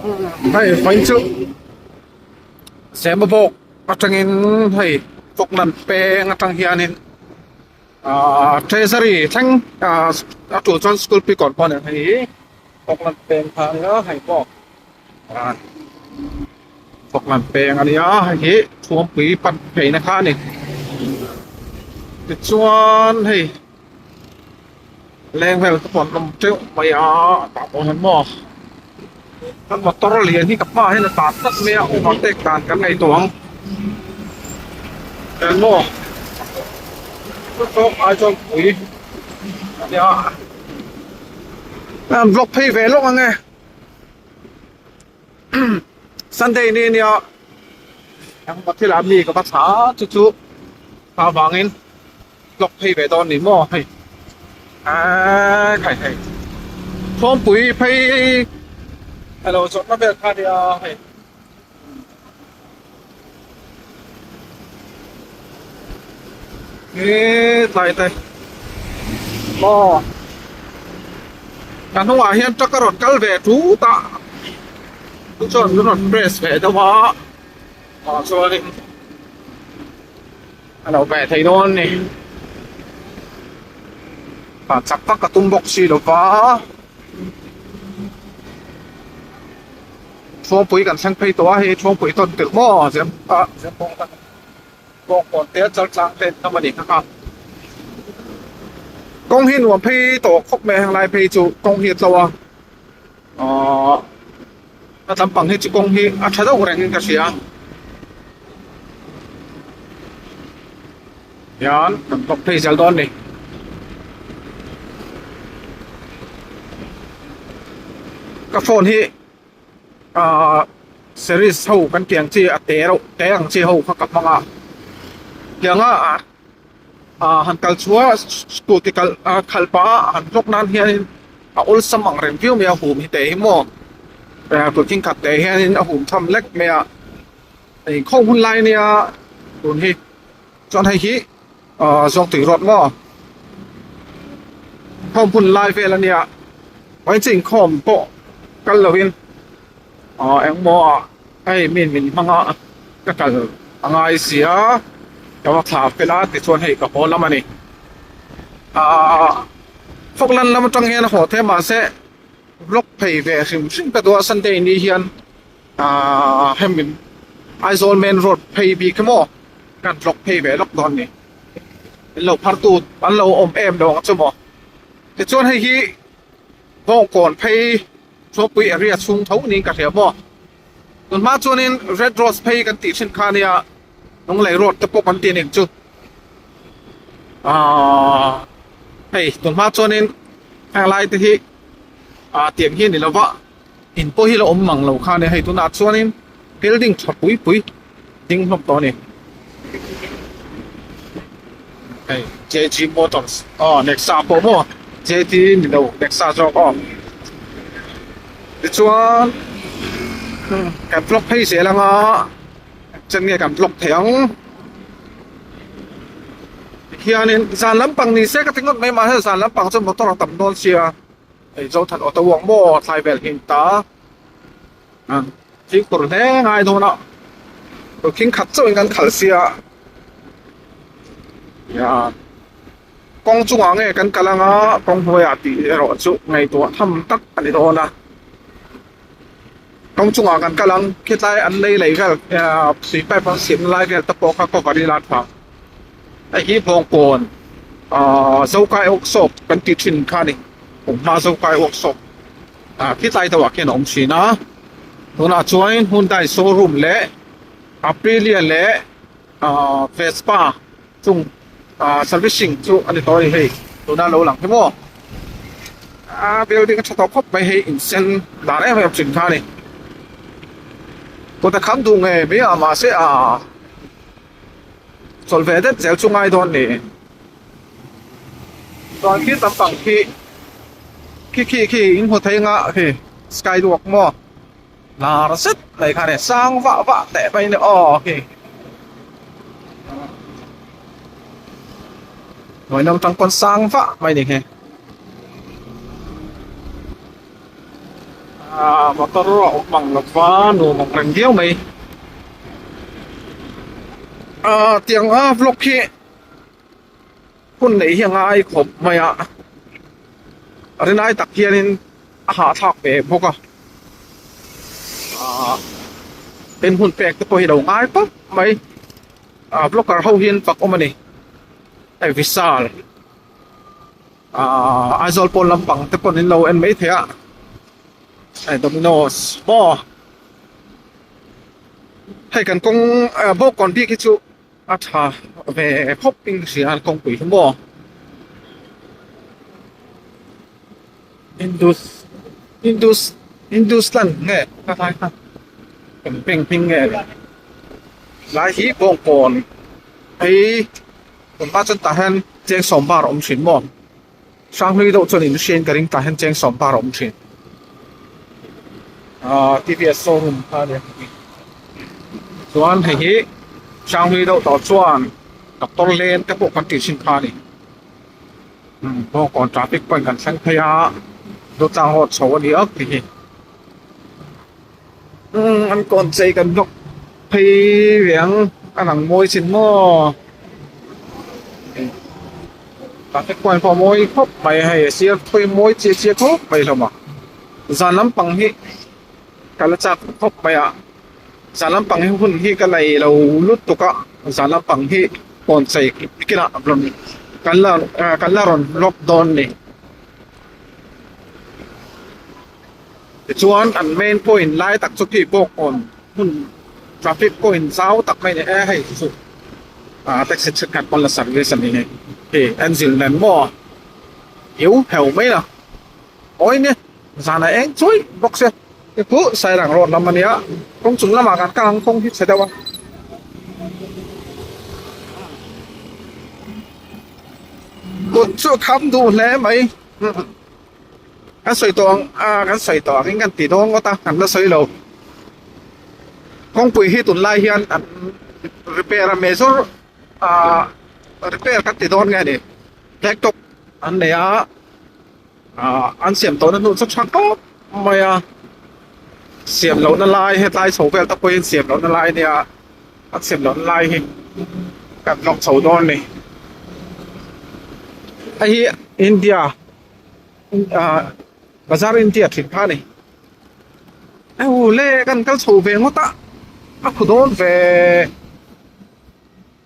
Hei vawiin chu Zemabawk atangin hei Falkland peng atang hianin ahh Treasury thleng ahh a tul chuan school peakawn pawh a ni ang hei Falkland peng kha a nia hei pawh ah Falkland peng a nia hei hi Thuampui pan phei na kha a ni tichuan hei. Leng vel te pawh an awm teuh mai a tah pawh hian maw kan motor lian hi ka hmaah hian a tlan tlat mai a overtake dan kan ngaihtuah ang eng maw saw Aizawl pui a nia an vlog phei ve lawk ang e Sunday ni ania engmaw thil ah mi ka va thla a chu chu avangin. Vlog phei ve dawn ni maw hei aaa khai hei Thawmpui phei a lo zawrhna vel kha nia hei hetlai te aw ka hnungah hian truck a rawn kal ve tut a chu chuan min rawn press ve deuh a ah chuanin. A lo ve thei dawn ni. Ah chak vak ka tum bawk si lo va. Chhawngpui kan thleng phei tawh a hei chhawngpui tawn tirh maw zem ah zem bawng tak bawng kawn te chal tlang te an awm a ni kha kha. Kawng hi nuam phei tawh khawp mai a henglai phei chu kawng hi a tlo a ahh a lampang hi chu kawng hi a tha deuh reng in ka hria hian kan vlog phei zel dawn a ni ka phone hi ahh series ho kan tih ang chi a te reuh te ang chi ho kha ka hmang a tiang a ah han kal chhuah a scooty kal ah khalh pah a han vlog nan hianin a awlsam ang reng viau mai a hum hi teh hi maw eh kut thing khat teh hianin a hum tham lek mai a hei khawng hun lai ania tun hi chuan hei hi ah zawng tui rawt maw khawm hun lai vel ania vawiin chu inkhawm pawh kal lovin ah engmaw ah hei min min hmang a ka kal a ngai si a ka va thla fel a tichuan hei ka haw lam a ni ahh Falkland lam atang hian a haw thei a mahse vlog phei ve hrim hrim ka duh a Sunday ni hian ahh hemi Aizawl main road phei bik hi maw kan vlog phei ve lawk dawn a ni min lo phar tu an lo awm em lo ang chu maw tichuan hei hi Bawngkawn phei Chawpui area chhung tho niin ka hria maw. Tun hma chuanin Red Rose phei kan tih thin kha ania Lunglei road te pawh kan tih ning chu. Aaa hei tun hma chuanin heng lai te hi ah tiang hi a ni lo va in pawh hi la awm mang lo kha ania hei tunah chuanin building tha pui pui ding hlawm tawh a ni. Hei JG Motors aw Nexa pawh maw JT ni lo Nexa zawk aw. Tichuan kan vlog phei zel anga chen nge kan vlog thei ang tikhianin zan lampang ni se ka ti ngawt mai mahse zan lampang chuan motor a tam dawn sia hei Zothan auto uang maw thlai vel hi an ta fimkhur hle ngai dawn a thing khat chauhin kan khalh sia nia. Kawng chungah nge kan kal anga kawng hnuaiah tih erawh chu ngaihtuah tham tak a ni dawn a. Kawng chungah kan kal ang khitlai an lei lei vel ah tui pipe an siamna lai vel te pawh kha cover ila a tha. Hei hi Bawngkawn ah Zokai workshop kan tih thin kha a ni. Kumhma Zokai workshop ah khitlai deuhah khian a awm thin a. Tunah chuan Hyundai showroom leh Aprilia leh ah Vespa chung ah servicing chu a ni tawh a ni hei tuna lo lang hi maw a building a tha tawh khawp mai hei in sen lar em em thin kha a ni kawt a kham duh ngei mai a mahse ah chawlh ve deuh zel chu ngai dawn ni chuan khi tam pang khi khi khi khi in hmu thei anga khi skywalk maw. Lar zet mai kha a ni sang vah vah teh mai a ni aw khi hnuai lam tang pawn sang vah mai a ni khi. Aaa motor a awm ang lo va nuam ang reng viau mai. Aaa tiang a vlog hi hun neih hi a ngai khawp mai a, rinai tak hianin a hahthlak ve bawk a, aaa tin hun pek te pawh hi a lo ngai tawp mai, aaa vlogger ho hian fak awm a ni, hei Vishal. Aaa Aizawl pawn lampang te pawn in lo en mai thei a hei Domino's maw hei kan kawng ah bawngkawn bik hi chu a tha ve khawp in ka hria a kawngpui hi maw Indus Indus Indusland nge ka tlai kha kan bank hming nge lai hi bawngkawn hei. Tunhma chuan tah hian cheng sawm bar a awm thin maw? Hranghlui deuh chuan in hriain ka ring tah hian cheng sawm bar a awm thin. Aaa TVS showroom kha a nia. Chuan hei hi Hranghlui deuh tawh chuan Doctor Len te pawh kan tih thin kha a ni. Umm Bawngkawn traffic point kan thleng phei a, Dawtlang road chho a ni ang tih hi. Umm an kawn chei kan block phei ve ang a lang mawi chin maw traffic point pawh a mawi khawp mai hei a sir thawi mawi chiah chiah khawp mai hlawm a zan lampang hi ka la chak khawp mai a zan lampang hi hun hi ka nei lo lutuk a zan lampang hi kawn chei kinah rawn kan la kan la rawn block dawn a ni. Tichuan an main point lai tak chu khi bawngkawn hmun traffic point zau tak mai a ni e hei chu ah taxi thenkhat pawn la service a ni hei hei engine nen maw heu heu mai a awi nia zan ah eng chuai bawk se hei pawh sairang road lam a nia kawng chung lamah kan kal ang kawng hi chhe deuh a. Kut chu a kham duh hle mai. Kan sawi tawh ang a kan sawi tawh angin kan ti dawn ngawt a kan la sawi lo. Kawngpui hi tunlai hian an repair a major ah repair kan ti dawn nge a ni blacktop an nei a ah an siam tawhna hnu chu tha khawp mai a siam lohna lai hetlai chho vel te pawhin siam lohna lai a nia an siam lohna lai hi kan vlog chho dawn a ni. Hei hi India. Ah bazar intia thin kha a ni au le kan kal chho ve ngawt a a khu dawn ve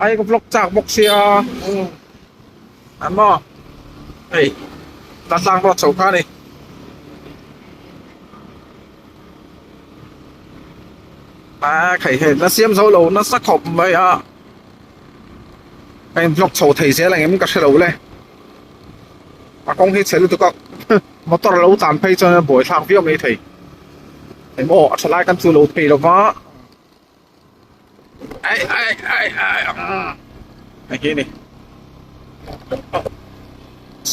ai ka vlog chak bawk sia an maw hei ta tlang ruat chho kha a ni. A khai hei la siam zo lo nasa khawp mai a ka in vlog chho thei zel ang em ka hre lo le. A kawng hi chhe lutuk a motor lo tan phei chuan a buai thlak viau mai thei eng aw a tha lai kan chu lo thei lova ai ai ai ai hei hi a ni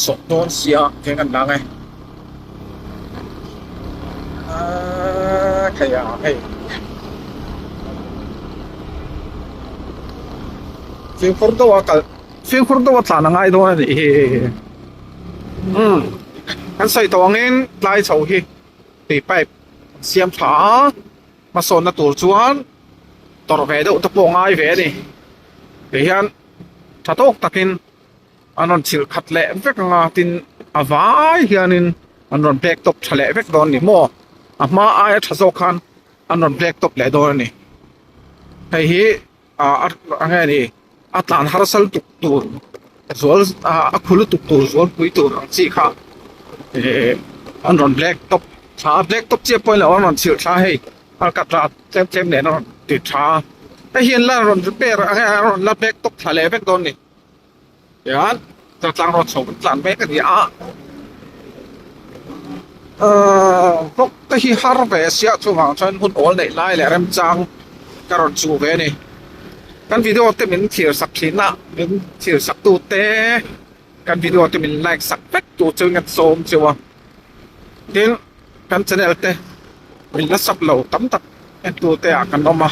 sawh dawn sia eng an lang e aaa thei a hei fimkhur deuh a kal. Fimkhur deuh a tlan a ngai dawn a nih hi. Umm kan sawi tawh angin tlai chho hi tui pipe an siam tha a, hmasawnna tur chuan tawrh ve deuh te pawh a ngai ve a ni. Ti hian tha tawk takin an rawn chhilh khat leh vek ang a, tin a vai hianin an rawn black top tha leh vek dawn a ni maw? A hma aia tha zawk khan an rawn black top leh dawn a ni. Hei hi. ah a nge ni a tlan harsa lutuk tur zual ah a khu lutuk tur zual pui tur ang chi kha eh an rawn black top thla a black top chiah pawh a ni lo an rawn chhilh thla a hei alkatra tlem tlem nen a rawn ti tha a hei hian la rawn repair a nge a rawn la black top thla leh vek dawn a ni tichuan tlang rawt chho kan tlan mek a ni a ahh vlog te hi har ve sia chuvang chuan hun awl neih lai leh remchang ka rawn chuh ve a ni kan video te min thlir sak thin a min thlir sak tu te kan video te min like sak vek tur chuan kan sawm cheu a tin kan channel te min la sub lo tam tak en tu te ah kan awm a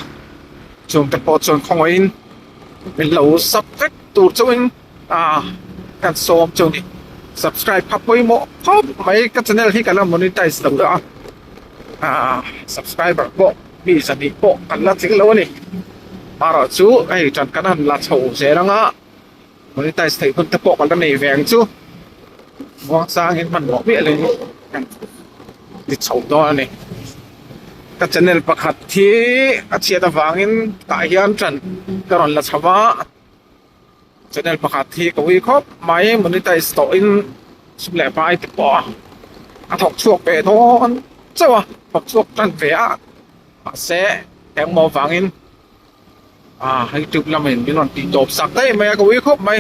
chung te pawh chuan khawngaihin min lo sub vek tur chauhin ah kan sawm chu ni subscribe kha pawimawh khawp mai ka channel hi ka la monetize lo a. Ahh subscriber pawh mi zahnih pawh kan la tling lo a ni. Amaherawh chu hei tan kan han la chho zel anga monetize theih hun te pawh kan la nei ve ang chu. Muangchangin hmanhmawh miah lo in kan ti chho dawn a ni. Ka channel pakhat hi a chhiat avangin tah hian tan ka rawn la chho a. Channel pakhat hi ka ui khawp mai monetize tawh in sum leh pai te pawh a thawk chhuak ve dawn chauh a thawk chhuak tan ve a mahse engmaw vangin ah youtube lamin min rawn tih tawp sak daih mai a ka ui khawp mai.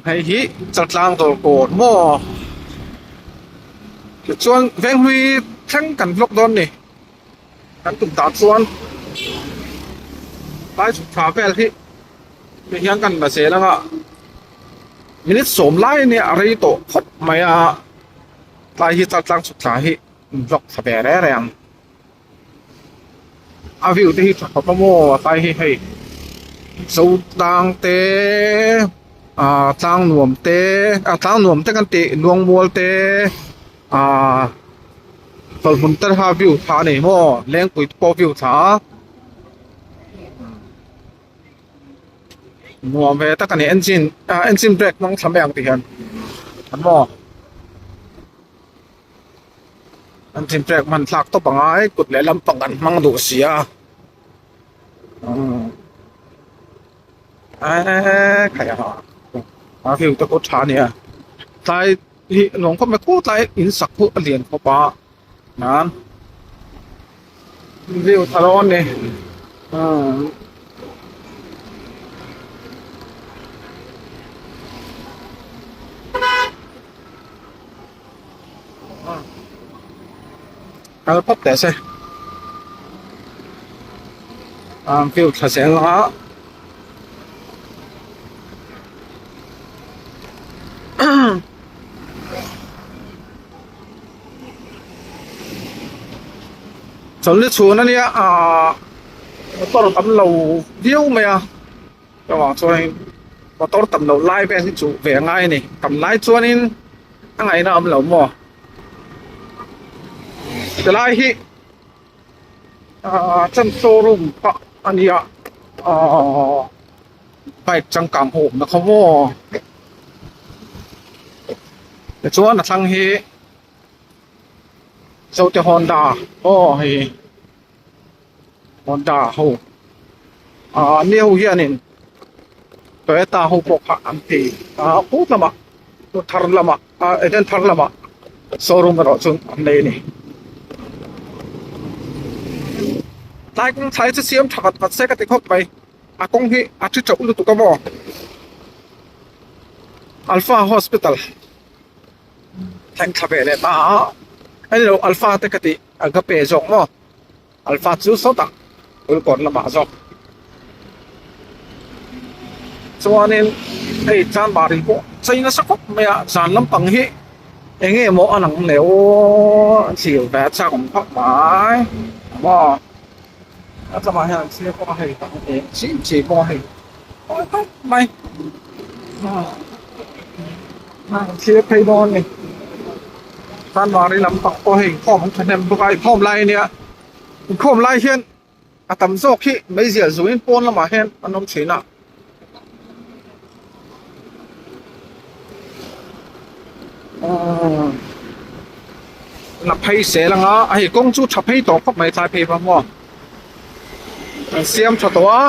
Hei hi Chaltlang dawr kawn maw tichuan Venghlui thleng kan vlog dawn ni kan tum tah chuan tlai chhuk thla vel hi ti hian kan la zel anga minute sawm lai ania a rei tawh khawp mai a tlai hi Chaltlang chhuk thla hi vlog thla ve reng reng ang. A view te hi tha khawp a maw tlai hi hei Zotlang te ah tlang nuam te ah tlang nuam te kan tih Luangmual te ah chawlhhmun te kha view tha a ni maw Lengpui te pawh view tha a nuam ve tak a ni engine ah engine brake hmang thla mai ang tih hian an maw. An thinpek hman thlak tawp ang a hei kut leh lampang an hmang duh si a eee khai a a view te pawh tha a nia tlai hi nuam khawp mai khu tlai in sak pawh a lian khawp a nan view tha dawn a ni umm. Kal phawt teh se an field thla zel a chawlhni chhun ania ahh motor tam lo viau mai a. Chuvang chuanin motor tam loh lai vel hi chuh ve a ngai a ni. Tam lai chuanin a ngaihna a awm lo maw? Tilai hi ahh chan showroom pah a nia ahh bike changkang ho awmna kha maw? Tichuan a thlang hi Zote Honda aw hei. Honda ho ah an ni ho hianin Toyota ho pawh kha an ti a phut lamah thar lamah ah Eden thar lamah showroom erawh chu an nei a ni. Tlai kawng thlai chu siam tha vat vat se ka ti khawp mai a kawng hi a thi teuh lutuk a maw Alpha Hospital thleng thla ve leh ta a a ni lo Alpha te ka tih a ka pe zawk maw. Alpha chu sawtah Kulkawn lamah zawk chuanin hei Chanmari pawh chei nasa khawp mai a zan lampang hi eng nge maw a lang leh aw a thlir ve a chak awm khawp mai maw a tlangah hian an thlir bawk a hei eng chi chi pawh a hei mawi khawp mai an thlir phei dawn a ni Chanmari lampang pawh hei inkhawm an thahnem bawk a inkhawm lai ania inkhawm lai hian a tam zawk hi meizial zuin pawn lamah hian an awm thin a. La phei sel anga hei kawng chu tha phei tawh khawp mai tlai phei vang maw an siam tha tawh a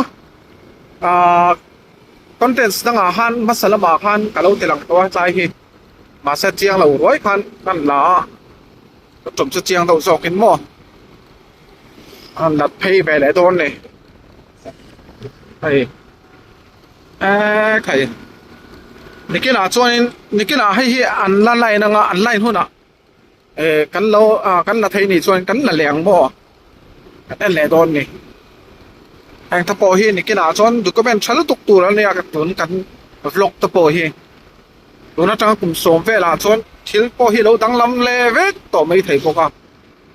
ahh contents dangah khan hmasa lamah khan ka lo ti lang tawh a tlai hi mahse chiang lo ruai khan kan la a ka tum chu chiang deuh zawkin maw an lat phei ve leh dawn ni hei eee khai nikinah chuanin nikinah hei hi an la line anga an line hunah eh kan lo ah kan la thei nih chuan kan la leh ang maw kan en leh dawn ni heng te pawh hi nikinah chuan document tha lutuk tur a nia tun kan vlog te pawh hi tun atanga kum sawm velah chuan thil pawh hi lo danglam leh vek tawh mai thei bawk a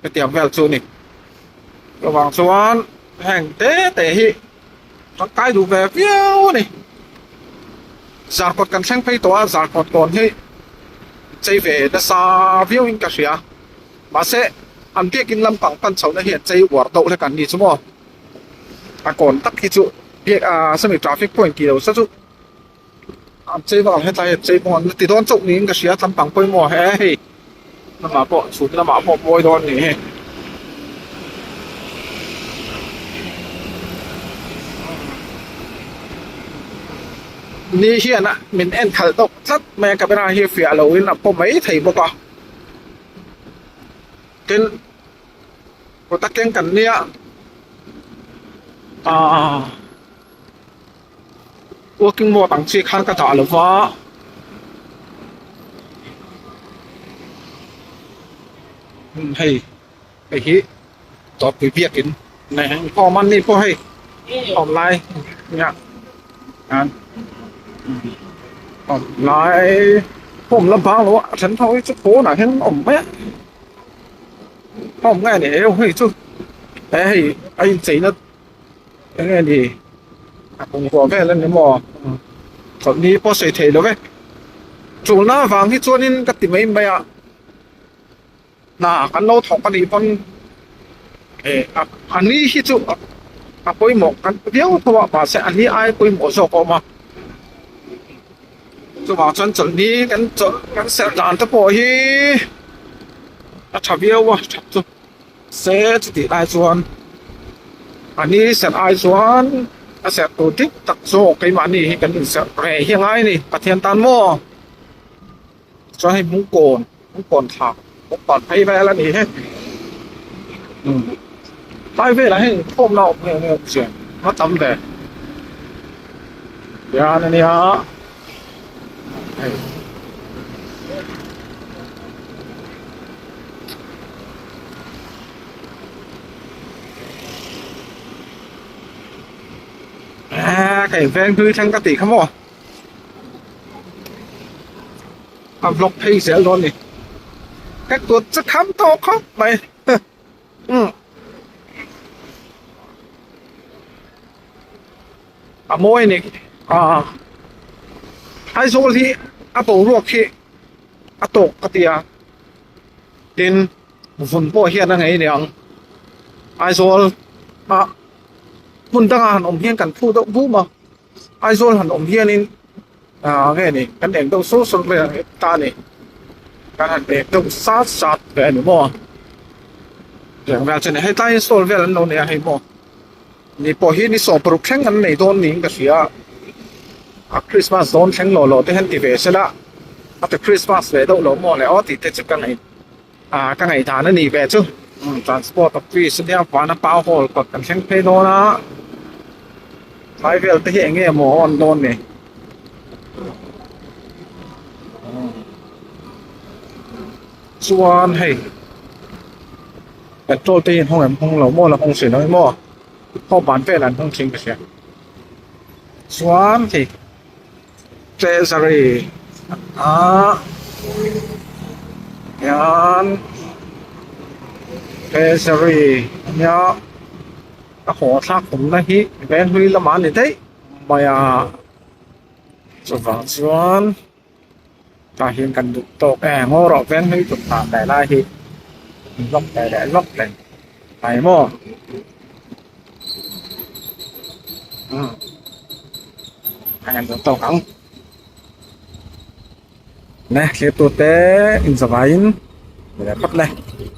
hetiang vel chu a ni chuvang chuan heng te te hi tangkai duh ve viau a ni zarkawt kan thleng phei tawh a zarkawt kawn hi. chei ve nasa viau in ka hria mahse an biakin lampang pan chhohna hi an chei uar deuh hlek an ni chu maw a kawn tak hi chu biak ah sawmi traffic point tih lo sa chu an chei vak ang hetlai hi an chei bawk ang ti dawn chauh niin ka hria lampang pawimawh he hei lamah pawh chhun lamah pawh mawi dawn a ni hei. Ni hian a min en khalh deuh tlat mai a camera hi fiah lo in a paw mai thei bawk a tin kawt a keng kan nia ahh walking mode ang chi khan ka dah lo va. Hei hei hi dawrpui biakin nei ang awm a ni pawh hei awm lai nia an awm lai awm la bang lo a a then ho hi chu pawnah hian an awm mai a awm nge ni eu hei chu he hei a incheina eng nge ni a bungrua vel a ni maw chawlhni pawh sawi thei lo ve chulna avang hi chuanin ka ti mai mai a. Hna kan lo thawk a nih pawn eh a ni hi chu a pawimawh kan ti viau tho a mahse a ni ai pawimawh zawk a awm a chuvang chuan chawlhni kan chawlh kan serh dan te pawh hi a tha viau a that chu se chutih lai chuan a ni serh ai chuan a serh tur dik tak zawk keimahni hi kan inserh reh hi a ngai a ni Pathian tan maw. Chuan hei Hmungkawn Hmungkawn thla Hmungkawn phei vel a ni he umm tlai velah hian inkhawmna a awm nge nge awm chian a tam ve hian a nia hei. Eee ka inveng hlui thleng ka tih kha maw. A vlog phei zel dawn ni ka kut chu kham tawh khawp mai umm a mawi a ni ah Aizawl hi a boruak hi a tawk ka ti a tin vun pawh hian a ngei aniang Aizawl ah hmun dangah han awm hian kan phu deuh bum a. Aizawl han awm hianin ah nge ni kan eng deuh sawr sawr mai ang ta a ni kan han eng deuh sat sat ve a ni maw tiang vel chu a ni hei tlai stall vel an lo nei a hei maw ni pawh hi ni 16 thleng an nei dawn niin ka hria a Christmas dawn thleng lawh lawh te hian ti ve sela a ti Christmas ve deuh lo maw le aw tih te chu ka ngaih ah ka ngaihdan a ni ve chu transport office ania Vanapa hall kawt kan thleng phei dawn a tlai vel te hi eng nge maw a on dawn ni chuan hei petrol te hi an hawng em hawng lo maw la hawng si lo maw khaw ban vel an hawng thin ka hria chuan hei. Treasury ah hian Treasury ania a haw thlak awmna hi Venhlui lamah a ni daih mai a chuvang chuan tah hian kan duh tawk em ngaw rawh Venhlui tut hna leh lai hi lawk leh leh lawk leh mai maw. Anh em tawk ang nè thlir tute in zavaiin phawt le.